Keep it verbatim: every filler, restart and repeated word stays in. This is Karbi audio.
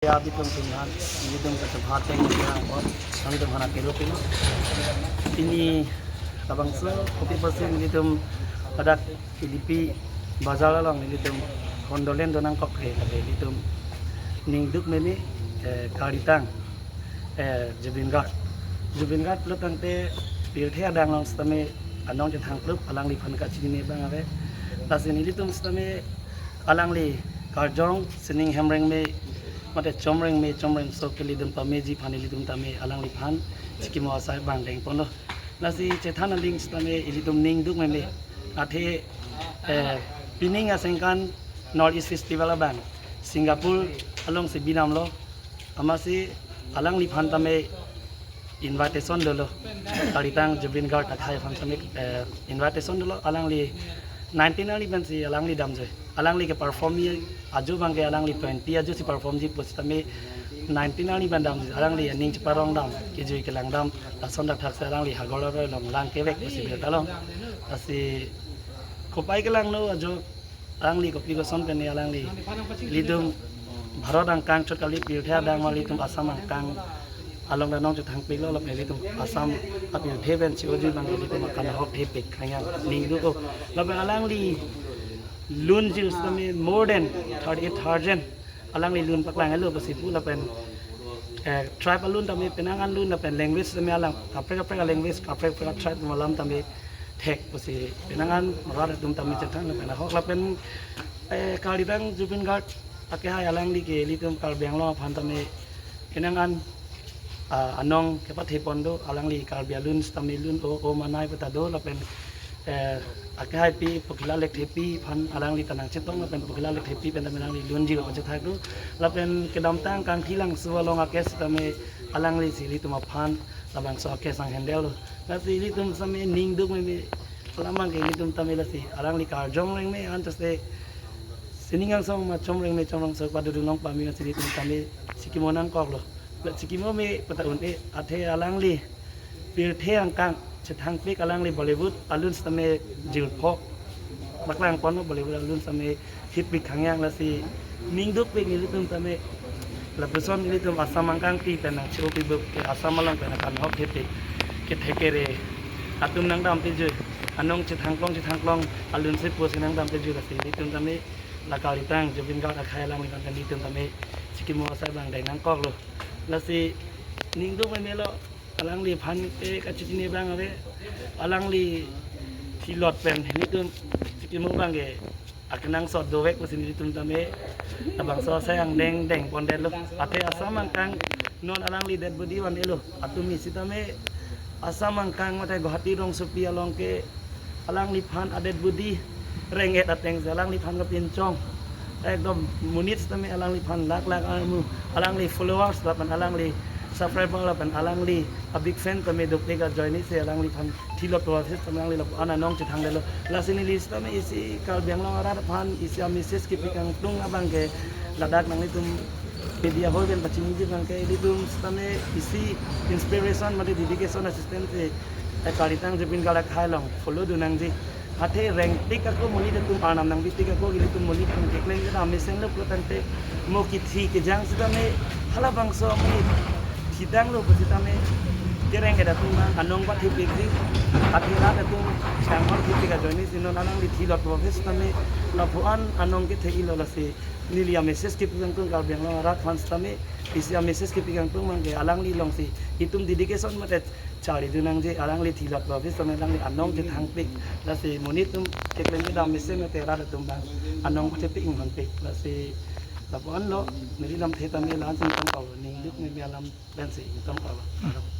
Ya, bitung pinhan, bitung kacaphat teng ya, oh, kami tum hana kilo kilo. Pini labangso kopi persen bitung pada K D P bazar along nelitum condolence donangkok ke, tapi nelitum ningduk meme, eh, kalitang, eh, Zubeen Garg. Zubeen Garg pulo tangte pirthe adang along sitame anong chethang plup, alangliphan kachinine abang ave. Lasi nelitum sitame alangli karjong sining hem rengme, mate chom rengme, chom rengso ke ilitum pameji aphan ilitum tame alangliphan chikimo asai abang dengponlo. Lasi chethan aling sitame ilitum ningduk meme. Athe, eh, pining asengkan North East Festival abang Singapore alongsi binamlo. Amatsi alangliphan tame invitation dolo. Kalitang Zubeen Garg akhai aphan tame, eh, invitation dolo. Alangli nineteen arni pensi alangli damjoi. Alangli ke perform-ji ajo abangke alangli twenty ajosi perform-ji pusitame nineteen arni pen damji. Alangli aning cheparong dam, kejui kelang dam, lason dak thaksi alangli hagor aroi along lang kevek pusi birta long. Lasi kopai kelangno ajo alangli kopi koson pen alangli ilitum Bharat angkang chot kali, pirthe adang ma ilitum Assam angkang along anong chethang piklo, lapen ilitum Assam apirthe pen si-oji abang ilitum akanhok thepik khang yang ningduk-o. Lapen alangli lunjir sitame more than thirty-eight thousand alangli lun paklang elo pusi pu, lapen, eh, tribe alun tame penang an lun, lapen language tame alang kaprek kaprek language, kaprek kaprek tribe alam tame thek pusi penang an rat atum tame chethang lapen ahok lapen, eh, kalitang Zubeen Garg akehai alangli ke ilitum Karbi Anglong aphan tame penang an, ah, anong kepathepon do. Alangli Karbi alun sitame lun-o, o manai peta do lapen, eh, akehaipi Pokila Lekthepi aphan alangli ta nangchetong lapen Pokila Lekthepi pen tame alangli lunjir pachethak do. Lapen kedamtang Kangthilangso along a-case tame alanglisi ilitum aphan labangso a-case nang-handle lo. Lasi ilitum sitame ningduk meme, alam abangke ilitum tame lasi alangli karjong rengme, anchotsi sining angsong ma chom rengme chom rengso padodun long pame, lasi ilitum tame chikimo nangkoklo. La chikimo me peta un-e, athe alangli pirthe angkang chethangpik, alangli Bollywood alun sitame jirpo, paklangponlo, Bollywood alun sitame hitpik khang yang. Lasi ningdukpik nelitum tame, lapuson nelitum Assam angkangpi pen nangche-opibup ke Assam along pen akanhok thepik kethek kere atum nangdam pejui, anong chethangklong chethangklong alunsi pusi nangdam pejui. Lasi nelitum tame la kalitang Zubeen Garg akhai alangliphan nelitum tame chikimo asai abang deng nangkoklo. Lasi ningduk memelo, alangliphan ke kachinine abang ave, alangli thilot pen nelitum chikimo abangke akenangsot dovek pusi nelitum tame labangso asai angdeng dengpondetlo. Athe Assam angkang non alangli dead body van-elo. Atum isi tame Assam angkang mate Guwahati rongsopi along ke alangliphan a-dead body reng-et atengsi alangliphan kapinchong. Ekdom monit tame alangliphan lakh lakh armu, alangli followers lapen alangli subscriber lapen alangli a-big fan tame dopik ajoinesi alangliphan thilot prosis tame alangli lapu-an anong chethangdetlo. Lasi neli sitame isi Karbi Anglong arat aphan isi a-message kepi kangtung abangke ladak nanglitum media hall pen pachiniji abangke ilitum sitame isi inspiration mate dedication asystem si, eh, kalitang Zubeen Garg akhai along follow dun nangji. Athe rengtik ako monit atum, arnam nangbitik ako ilitum monit atum keklem kedam mesen lo pulo tangte mo kithi kejang sitame halabangso monit thidang lo pusitame kereng kedo atum abang anong pathepikji. Athe rat atum chang pathepik ajoinesi non alangli thilot prosis tame lapu-an anong kethe-ilo. Lasi neli a-message kepi kangtung Karbi Anglong arat aphan sitame isi a-message kepi kangtung abangke alangli alongsi itum dedication mate charlidun nangji, alangli thilot prosis tame alangli anong chethangpik. Lasi monit atum keklem kedam mesen mate rat atum abang anong pathepik inghonpik. Lasi lapu-anlo, neli lamthe tame la-ansi ingtangkoklo, ningduk meme alam pensi ingtangkoklo.